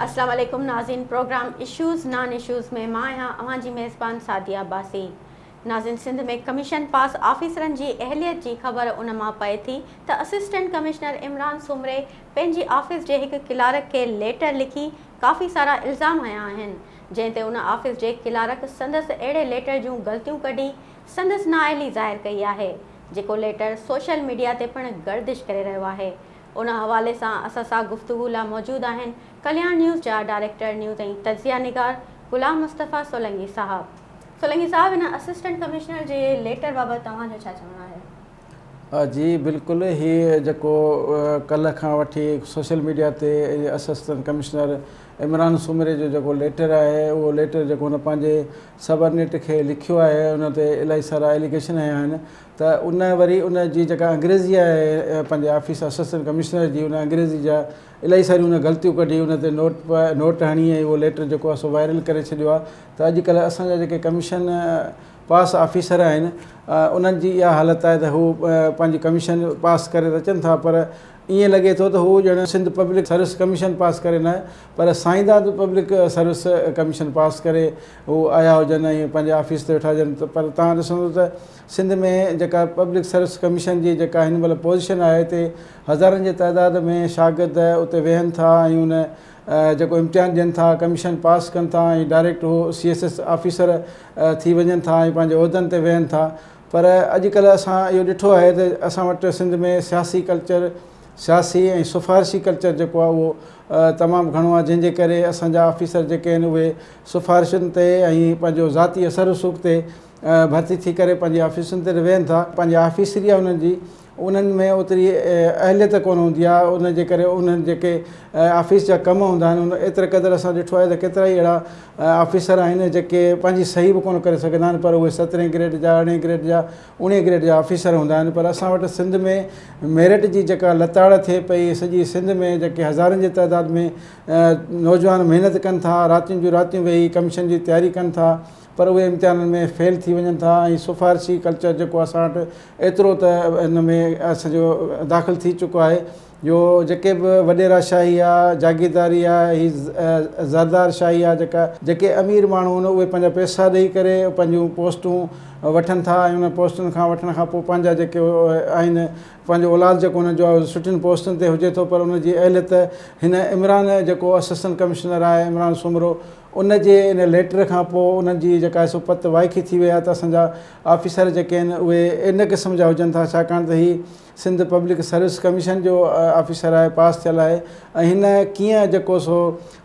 اسلام عليڪم ناظرين پروگرام اشوز نان اشوز ۾ مان آهيان اوهان جي ميزبان سعديه عباسي ناظرين سنڌ ۾ ڪميشن پاس آفيسرن جي اهليت جي خبر ان مان پئي ٿي ته اسسٽنٽ ڪمشنر عمران سومري پنهنجي آفيس جي هڪ ڪلارڪ کي ليٽر لکي ڪافي سارا الزام هنيا آهن جنهن تي ان آفيس جي ڪلارڪ سندس اهڙي ليٽر جون غلطيون ڪڍي سندس نااهلي ظاهر ڪئي آهي جيڪو ليٽر سوشل ميڊيا تي پڻ گردش ڪري رهيو آهي ان حوالي سان اسان سان گفتگو لا موجود آهن ڪلياڻ نيوز جا ڊائريڪٽر نيوز ۽ تجزيه نگار غلام مصطفيٰ سولنگي صاحب. سولنگي صاحب هن اسسٽنٽ ڪمشنر جي ليٽر بابت توهان جو ڇا چوڻ آهي؟ جي بلڪل هي جيڪو ڪلهه کان وٺي سوشل ميڊيا تي اسسٽنٽ ڪمشنر عمران سومري جو جيڪو ليٽر آهي اهو ليٽر جيڪو هن پنهنجي سبارڊينيٽ کي لکيو آهي ان تي الاهي سارا ايليگيشن هنيا آهن ته ان وري ان جي جيڪا انگريزي آهي پنهنجي آفيس اسسٽنٽ ڪمشنر جي ان انگريزي جا الاهي ساريون ان غلطيون ڪڍي ان تي نوٽ نوٽ هڻي ۽ اهو ليٽر جيڪو آهي سو وائرل ڪري ڇڏيو آهي ته اڄڪلهه اسان جا جيڪي ڪميشن پاس آفيسر آهن انهن جي اها حالت آهي ته هو پنهنجي ڪميشن پاس ڪري ته اچن ٿا پر ائين لڳي ٿو ته هو ڄڻ Sindh public service commission pass ڪري نه پر Saindad public service commission pass ڪري هو آيا هجن ۽ پنهنجي آفيس تي ويٺا هجن پر توهان ڏسندو ته سنڌ ۾ جيڪا پبلڪ سروس ڪميشن جي جيڪا هن مهل پوزيشن آهي اتي هزارن جي تعداد ۾ شاگرد اتي ويهن ٿا ۽ ان جيڪو امتحان ڏين ٿا ڪميشن پاس ڪن ٿا ۽ ڊائريڪٽ هو سي ايس ايس آفيسر ٿي وڃن ٿا ۽ پنهنجي عهدن تي ويهن ٿا پر اڄڪلهه اسان اهو ڏٺو آهي ته اسان وٽ سنڌ ۾ سياسي ڪلچر سياسي ۽ سفارشي ڪلچر جيڪو آهي اهو تمام گهڻو آهي جنهن جي ڪري اسان جا آفيسر جيڪي آهن اهي سفارشن تي ۽ پنهنجو ذاتي اثر رسوخ تي ڀرتي ٿي ڪري پنهنجي آفيسن تي ويهن ٿا پنهنجي آفيسري آهي انهن جي انهن ۾ اوتري اهليت ڪونه هوندي آهي ان جي ڪري انهن جيڪي آفيس جا ڪم هوندا آهن ان ايتري قدر اسان ڏٺو آهي ته ڪيترا ئي اهڙا آفيسر آهن جيڪي پنهنجي صحيح به ڪونه ڪري سگهندا آهن پر اهي سترهين گريڊ جا ارڙهين گريڊ جا اوڻيهين گريڊ جا آفيسر هوندا آهن پر اسان وٽ سنڌ ۾ ميرٽ جي جيڪا لتاڙ ٿئي پئي سڄي سنڌ ۾ جيڪي هزارن جي تعداد ۾ نوجوان محنت ڪن ٿا راتيون جون راتيون ويهي ڪميشن جي تياري ڪن ٿا پر اهي امتحانن ۾ فيل ٿي وڃن ٿا ۽ سفارشي ڪلچر جيڪو اسان وٽ ايترو ته ان ۾ اسان جو داخل ٿي چڪو آهي جو جيڪي به وڏيرا شاهي آ جاگيرداري آ هي زردار شاهي آ جيڪا جيڪي امير ماڻهو آهن اهي پنهنجا پئسا ڏئي ڪري پنهنجون پوسٽون وٺن ٿا ۽ ان پوسٽن کان وٺڻ کان پوء پنهنجا جيڪي آهن پنهنجو اولاد جيڪو انهن جو آهي سٺين پوسٽن تي هجي ٿو پر ان جي اهليت هن عمران جيڪو اسسٽنٽ ڪمشنر آهي عمران سومرو ان جي ان ليٽر کان پوء انهن جي جيڪا آهي سو پت وائکي ٿي وئي آهي ته اسان جا آفيسر جيڪي آهن اهي ان قسم جا هجن ٿا ڇاڪاڻ ته هي سنڌ پبلڪ سروس ڪميشن جو آفيسر آهي پاس ٿيل آهي ۽ هن ڪيئن جيڪو سو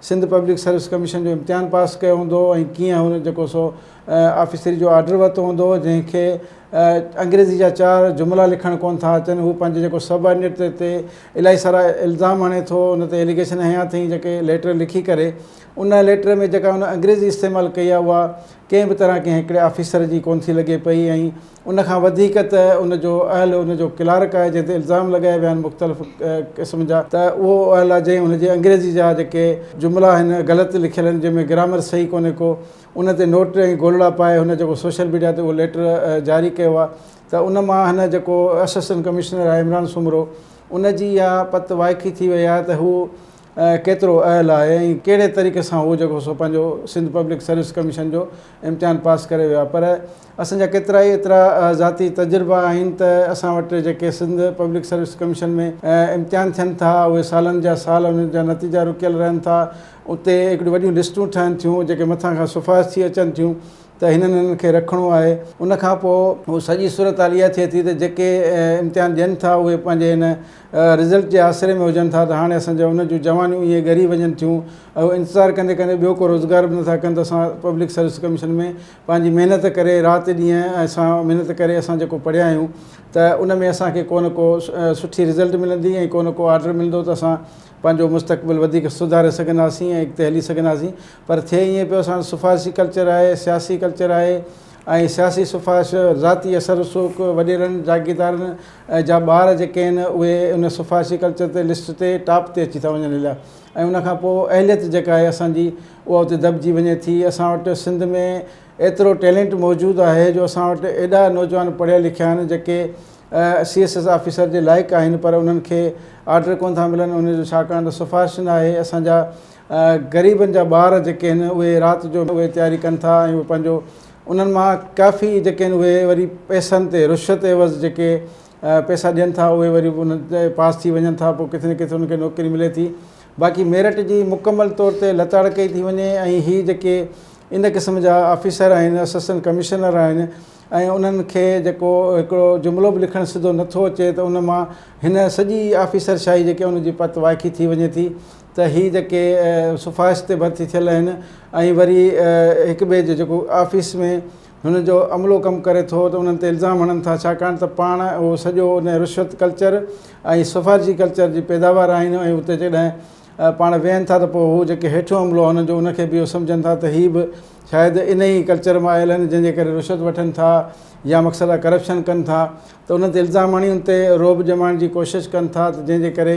سنڌ پبلڪ سروس ڪميشن جو امتحان پاس ڪيو هوندو ۽ ڪيئن هن جيڪو سو آفيسري جو آرڊر ورتو هوندو جنهن کي انگريزي جا چار جملا لکڻ ڪونه ٿا اچن هو پنهنجي جيڪو سب آرڊينيٽ تي الاهي سارا الزام هڻي ٿو ان تي ايليگيشن هنيا اٿئي جيڪي ليٽر لکي ڪري ان ليٽر ۾ جيڪا هن انگريزي استعمال ڪئي آهي اها ڪنهن به طرح ڪنهن هڪڙي آفيسر جي ڪونه ٿي لڳي پئي ۽ ان کان وڌيڪ ته ان جو اهل ان جو ڪلارڪ آهي جنهن تي الزام لڳايا ويا آهن مختلف قسم جا ته اهو اهل آهي جنهن هن جي انگريزي جا جيڪي جملا آهن غلط لکيل آهن جنهن ۾ گرامر صحيح ڪونهي ڪو ان تي نوٽ ۽ گولڙا پائي هن جيڪو سوشل ميڊيا تي اهو ليٽر جاري ڪيو آهي ته ان مان هن جيڪو اسسٽنٽ ڪمشنر آهي عمران سومرو ان جي اها پت وائکي ٿي وئي آهي ته هو ڪيترو اهل آهي ۽ ڪهڙي طريقي سان هو جيڪو سو پنهنجو سنڌ پبلڪ سروس ڪميشن جو امتحان پاس ڪري ويو آهي پر اسان جا ڪيترائي ايترا ذاتي تجربا آهن ته اسان وٽ جيڪي سنڌ پبلڪ سروس ڪميشن ۾ امتحان ٿين ٿا اهي سالن جا سال انهن جا نتيجا رڪيل رهن ٿا اتي هڪڙيون وڏيون لسٽون ٺهن ٿيون جيڪي مٿان کان سفارش ٿي اچن ٿيون ته هنن هنن کي رکڻو آهي ان کان پوء هو سڄي صورتحال اها ٿئي ٿي ته جيڪي امتحان ڏين ٿا اهي پنهنجي هن رزلٽ جي آسري ۾ هجن ٿا ته هاڻي اسان جا انهن جون جوانيون ائين ڳري وڃن ٿيون اهو انتظار ڪندي ڪندي ٻيو ڪو روزگار به نٿا ڪن ته اسان پبلڪ سروس ڪميشن ۾ پنهنجي محنت ڪري رات ڏينهن اسان محنت ڪري اسان جيڪو پڙهيا آهيون ته ان ۾ اسان کي ڪو نه ڪو سٺي رزلٽ ملندي ۽ ڪو نه ڪو آرڊر ملندو ته اسان پنهنجو مستقبل وڌيڪ سڌاري سگهنداسين ۽ اڳتي هلي سگهنداسين پر ٿئي ائين پيو اسان وٽ سفارشي ڪلچر آهي سياسي ڪلچر آهي ۽ سياسي سفارش ذاتي اثر رسوخ وڏيرن جاگيردارن جا ٻار جيڪي آهن اهي ان سفارشي ڪلچر تي لسٽ تي ٽاپ تي اچي ٿا وڃن هليا ۽ ان کان پوء اهليت جيڪا آهي اسان جي اها اتي دٻجي وڃي ٿي اسان وٽ سنڌ ۾ ايترو ٽيلنٽ موجود آهي جو اسان وٽ ايڏا نوجوان پڙهيا لکيا آهن جيڪي سي ايس ايس آفيسر جي لائق آهن پر انهن کي آرڊر ڪونه ٿا ملن ان جو ڇاڪاڻ ته سفارش نه آهي اسان جا غريبن جا ٻار جيڪي آهن اهي رات جو اهي تياري ڪن ٿا ۽ اهي پنهنجو انهن مان ڪافي جيڪي آهن اهي وري پئسن تي رشوت عيوض جيڪي پئسا ڏين ٿا اهي وري انهن تي پاس ٿي وڃن ٿا پوء ڪٿي نه ڪٿي انهن کي نوڪري ملي ٿي باقي ميرٽ جي مڪمل طور تي لتاڙ ڪئي ٿي وڃي ۽ هي جيڪي ان قسم جا آفيسر آهن اسسٽنٽ ڪمشنر آهن ۽ انهن کي جيڪو هڪڙو جملو به لکڻ سڌو نٿو اچي ته ان مان هن سڄي آفيسر شاهي جيڪي ان جي پت وائکي ٿي وڃي ٿي ته هي جيڪي سفارش تي ڀرتي ٿيل آهن ۽ وري هڪ ٻئي جو جيڪو آفيس ۾ هن جو عملو ڪم ڪري ٿو ته انهن تي الزام هڻن ٿا ڇاڪاڻ ته پاڻ اهو سڄو ان رشوت ڪلچر ۽ سفارشي ڪلچر جي پيداوار آهن ۽ اتي جڏهن پاڻ ويهن ٿا ته پوء هو جيڪي هيٺيون عملو آهي انهن جو ان کي به اهو سمجهن ٿا ته هي به شايد ان ئي ڪلچر مان آيل آهن جنهن جي ڪري رشوت وٺن ٿا يا مقصد آهي ڪرپشن ڪن ٿا ته انهن تي الزام هڻي ان تي رعب ڄمائڻ جي ڪوشش ڪن ٿا ته جنهن جي ڪري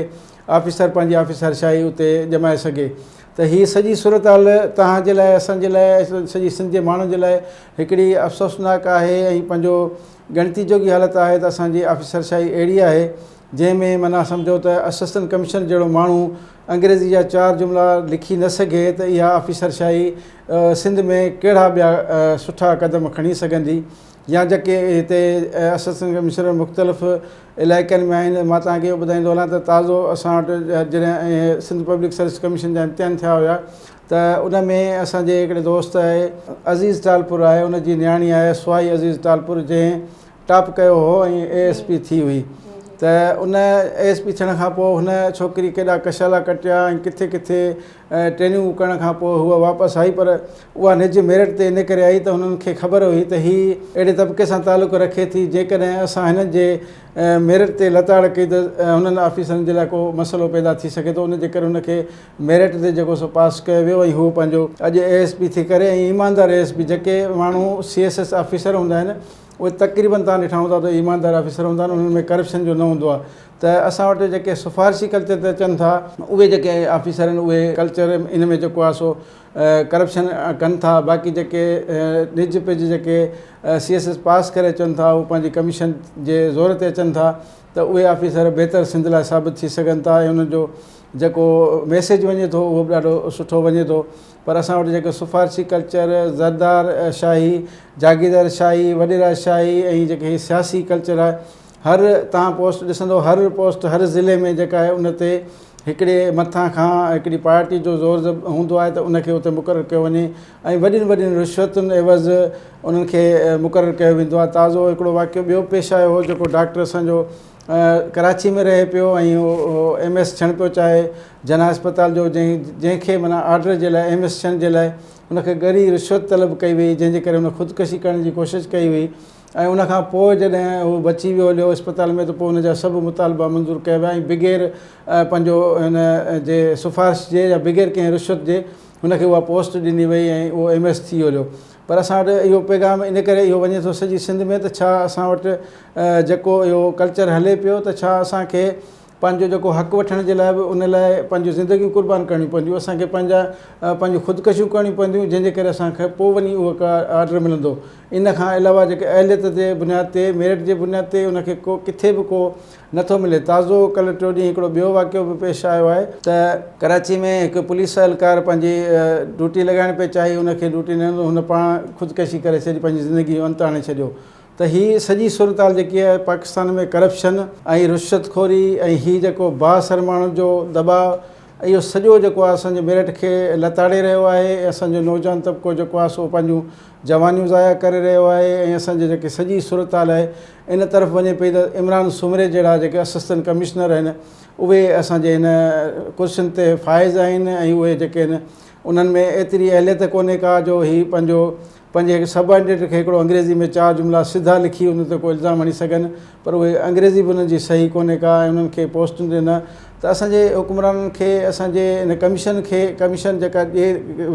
آفيسر پنهنجي آفيسر شاهي اتي ڄمائي سگهي ته هي سڄي صورتحال توهان جي لاء اسان جي لاء سڄي سنڌ جي ماڻهن جي لاء هڪڙي افسوسناڪ آهي ۽ پنهنجو ڳڻتي جوڳي حالت آهي ته اسان جي آفيسر شاهي اهڙي آهي جنهن ۾ معنيٰ سمجهو ته اسسٽنٽ ڪمشنر جهڙو ماڻهو انگريزي جا چار جملا لکي نه سگهي ته اها آفيسر شاهي سنڌ ۾ ڪهڙا ٻيا سٺا قدم کڻي سگهندي يا جيڪي هتي اسسٽنٽ ڪمشنر مختلف علائقن ۾ آهن مان توهان کي اهو ٻڌائيندو هلان ته تازو اسان وٽ جڏهن سنڌ پبلڪ سروس ڪميشن جا امتحان ٿيا هيا ته ان ۾ اسان جي هڪڙي دوست آهي عزيز ٽالپر آهي ان جي نياڻي آهي سوائي عزيز ٽالپر جنهن ٽاپ ڪيو هو ۽ اي ايس پي ٿي هئي ته ان اي ايس پي ٿيڻ کان پوء هن ڇوڪري ڪيڏا ڪشالا ڪٽيا ۽ ڪٿي ڪٿي ٽريننگون ڪرڻ کان پوء هوء واپس آئي پر اها نج ميرٽ تي ان ڪري آئي ته هنن کي خبر هئي ته هي اهڙي طبقي سان تعلق رکي ٿي جيڪڏهن اسان هنن جي ميرٽ تي لتاڙ ڪئي ته هنن آفيسرن جي لاء ڪو مسئلو پيدا ٿي سگهي ٿو ان جي ڪري هن کي ميرٽ تي جيڪو سو پاس ڪيو ويو ۽ هو پنهنجو اڄ اي ايس پي ٿي ڪري ۽ ايماندار اي ايس پي جيڪي ماڻهو سي ايس ايس آفيسر هوندا آهن اهي تقريبن تان ڏٺا هوندا ته ايماندار آفيسر هوندا آهن انهن ۾ ڪرپشن جو نه هوندو آهي ته اسان وٽ جيڪي سفارشي ڪلچر تي اچن ٿا اهي جيڪي آفيسر آهن اهي ڪلچر ان ۾ جيڪو آهي سو ڪرپشن ڪن ٿا باقي جيڪي نج پج جيڪي سي ايس ايس پاس ڪري اچن ٿا اهي پنهنجي ڪميشن جي زور تي اچن ٿا ته اهي آفيسر بهتر سنڌ لاء ثابت ٿي سگهن ٿا ۽ انهن جو جيڪو ميسيج وڃي ٿو اهو به ڏاڍو سٺو وڃي ٿو پر اسان وٽ جيڪو سفارشي ڪلچر، زردار شاهي، جاگيردار شاهي، وڏيرا شاهي ۽ جيڪي هي سياسي ڪلچر آهي هر توهان پوسٽ ڏسندو هر پوسٽ هر ضلعي ۾ جيڪا آهي ان تي هڪڙي مٿان کان هڪڙي پارٽي جو زور هوندو آهي ته ان کي اتي مقرر ڪيو وڃي ۽ وڏين وڏين رشوتن عيوض انهن کي مقرر ڪيو ويندو آهي تازو هڪڙو واقعو ٻيو پيش آيو هو جيڪو ڊاڪٽر اسان جو ڪراچي ۾ رهي پيو ۽ اهو ايم ايس ٿيڻ پيو چاهي جناح اسپتال جو جنهن جنهن کي معنيٰ آرڊر جي لاء ايم ايس ٿيڻ جي لاء ان کي ڳري رشوت طلب ڪئي وئي جنهن جي ڪري هن خودڪشي ڪرڻ جي ڪوشش ڪئي هئي ۽ ان کان پوء جڏهن هو بچي ويو هليو اسپتال ۾ ته پوء ان جا سڀ مطالبا منظور ڪيا ويا ۽ بغير پنهنجو هن جي سفارش جي يا بغير ڪنهن رشوت جي هن کي اها پوسٽ ڏني وئي ۽ اهو ايم ايس ٿي هليو پر اسان وٽ اهو پيغام ان ڪري اهو وڃي ٿو سڄي سنڌ ۾ ته ڇا اسان وٽ جيڪو اهو ڪلچر هلي پيو ته ڇا اسان کي پنهنجو جيڪو حق وٺڻ جي لاء به ان لاء پنهنجون زندگيون قربان ڪرڻيون پونديون اسان کي پنهنجا پنهنجون خودڪشيون ڪرڻيون پونديون جنهن جي ڪري اسان کي پوء وڃي اهو آرڊر ملندو ان کان علاوه جيڪي اهليت جي بنياد تي ميرٽ جي بنياد تي ان کي ڪو ڪٿي به ڪو نٿو ملي. تازو ڪلهه ٽيون ڏينهن هڪڙو ٻيو واقعو به پيش آيو آهي ته ڪراچي ۾ هڪ پوليس اهلڪار پنهنجي ڊيوٽي لڳائڻ پئي چاهي ان کي ڊيوٽي نه ڏنو هن پاڻ خودڪشي ڪري ڇڏي پنهنجي زندگي جو انت آڻي ڇڏيو ته هي سڄي صورتحال جيڪي آهي پاڪستان ۾ ڪرپشن ۽ رشوت خوري ۽ هي جيڪو بااثر ماڻهن جو دٻاء اهو سڄو جيڪو آهي اسان جي ميرٽ کي لتاڙي رهيو آهي ۽ اسان جو نوجوان طبقو جيڪو آهي سو پنهنجون جوانيون ضايع ڪري رهيو آهي ۽ اسان جي جيڪي سڄي صورتحال آهي ان طرف وڃي پئي ته عمران سومري جهڙا جيڪي اسسٽنٽ ڪمشنر آهن اهي اسان جي هن ڪرسين تي فائز آهن ۽ اهي جيڪي آهن انهن ۾ ايتري اهليت ڪونهي ڪا جو هي پنهنجو پنهنجي هڪ سب آرڊينيٽ کي هڪڙو انگريزي ۾ چار جملا سڌا لکي ان تي ڪو الزام هڻي سگهن پر اهي انگريزي به انهن جي صحيح ڪونهي ڪا ۽ انهن کي پوسٽن تي نه ته اسان جي حڪمرانن کي اسان جي ان ڪميشن کي ڪميشن جيڪا ڏي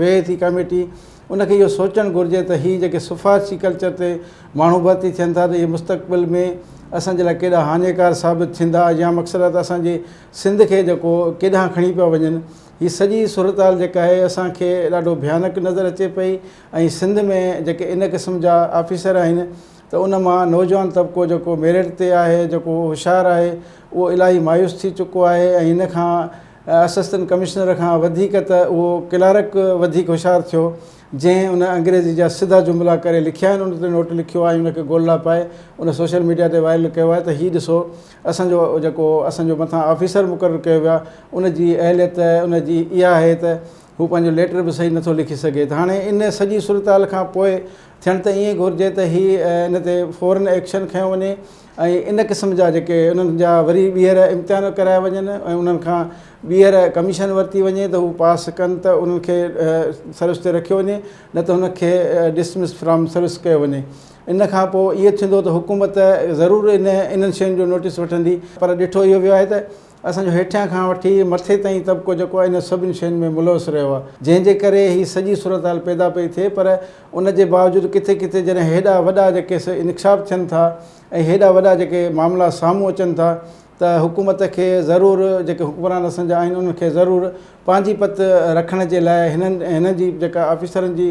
ويهي ٿي ڪميٽي ان کي اهو سوچڻ گهرجي ته هي جيڪي سفارشي ڪلچر تي ماڻهو ڀرتي ٿين ٿا ته اهي مستقبل ۾ اسان جي لاء ڪيڏا هاڃيڪار ثابت ٿيندا يا مقصد آهي ته اسان جي سنڌ کي جيڪو ڪيڏانهن کڻي پيا وڃن هي سڄي صورتحال جيڪا آهي اسان کي ڏاڍو ڀيانڪ نظر اچي پئي ۽ سنڌ ۾ جيڪي ان قسم جا آفيسر آهن ته ان مان نوجوان طبقو جيڪو ميرٽ تي آهي جيڪو هوشيار آهي اهو الاهي مايوس ٿي چڪو آهي ۽ ان کان اسسٽنٽ ڪمشنر کان وڌيڪ ته اهو ڪلارڪ وڌيڪ هوشيار ٿيو جنهن ان انگريزي جا سڌا جملا ڪري لکيا آهن ان تي نوٽ لکيو آهي ۽ ان کي گولڙا پائي ان سوشل ميڊيا تي وائرل ڪيو آهي ته هي ڏسو اسان جو جيڪو اسان جو مٿان آفيسر مقرر ڪيو ويو آهي ان جي اهليت ان جي اها آهي ته هو پنهنجو ليٽر به صحيح نٿو لکي سگهي ته هاڻي ان سڄي صورتحال کان پوء ٿيڻ ته ائين گهرجي ته هي ان تي فورن ايڪشن کنيو وڃي ۽ ان قسم جا جيڪي انهن جا وري ٻيهر امتحان ڪرايا وڃن ۽ انهن کان ٻيهر ڪميشن ورتي وڃي ته هو پاس ڪن ته انهن کي سروس تي رکيو وڃي نه ته هن کي ڊسمس فرام سروس ڪيو وڃي ان کان پوء اهو ٿيندو ته حڪومت ضرور ان انهن شين جو نوٽيس وٺندي پر ڏٺو اهو ويو آهي ته اسان جو هيٺيان کان وٺي مٿي تائين طبقو جيڪو آهي انهن سڀني شين ۾ ملوث رهيو آهي جنهن جي ڪري هي سڄي صورتحال پيدا پئي ٿئي پر ان جي باوجود ڪٿي ڪٿي جڏهن هيڏا وڏا جيڪي انڪشاف ٿين ٿا ۽ هيڏا وڏا جيڪي معاملا سامهون اچن ٿا ته حڪومت کي ضرور جيڪي حڪمران اسان جا آهن انهن کي ضرور پنهنجي پت رکڻ جي لاء هنن هنن جي جيڪا آفيسرن جي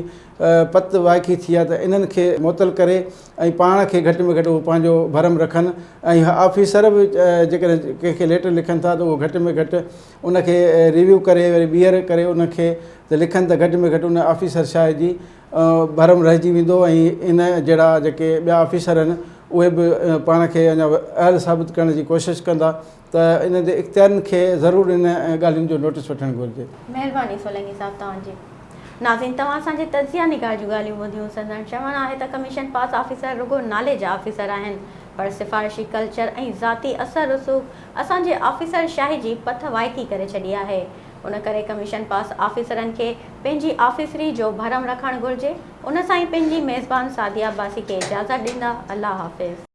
پت وائکي ٿي آهي ته انهن کي معطل ڪري ۽ پاڻ کي گهٽ ۾ گهٽ اهو پنهنجو ڀرم رکن ۽ آفيسر به جيڪڏهن ڪنهن کي ليٽر لکن ٿا ته اهو گهٽ ۾ گهٽ ان کي ريويو ڪري وري ٻيهر ڪري ان کي ته لکن ته گهٽ ۾ گهٽ ان آفيسر شاهي جي ڀرم رهجي ويندو ۽ ان جهڙا جيڪي ٻيا آفيسر آهن اهي به پاڻ کي اڃا اهل ثابت ڪرڻ جي ڪوشش ڪندا ته ان جي اختيارين کي ضرور ان ڳالهين جو نوٽيس وٺڻ گهرجي. مهرباني سولنگي صاحب توهان جي. ناظرين توهان اسان جي تجزيه نگار جون ڳالهيون ٻڌيون سندن چوڻ آهي ته ڪميشن پاس آفيسر رڳو نالي جا آفيسر آهن پر سفارشي ڪلچر ۽ ذاتي اثر رسوخ اسان جي آفيسر شاهي جي پٿ وائکي ڪري ڇڏي آهي ان ڪري ڪميشن پاس آفيسرن کي پنهنجي آفيسري جو ڀرم رکڻ گهرجي ان سان ئي پنهنجي ميزبان سعديه عباسي کي اجازت ڏيندا الله حافظ.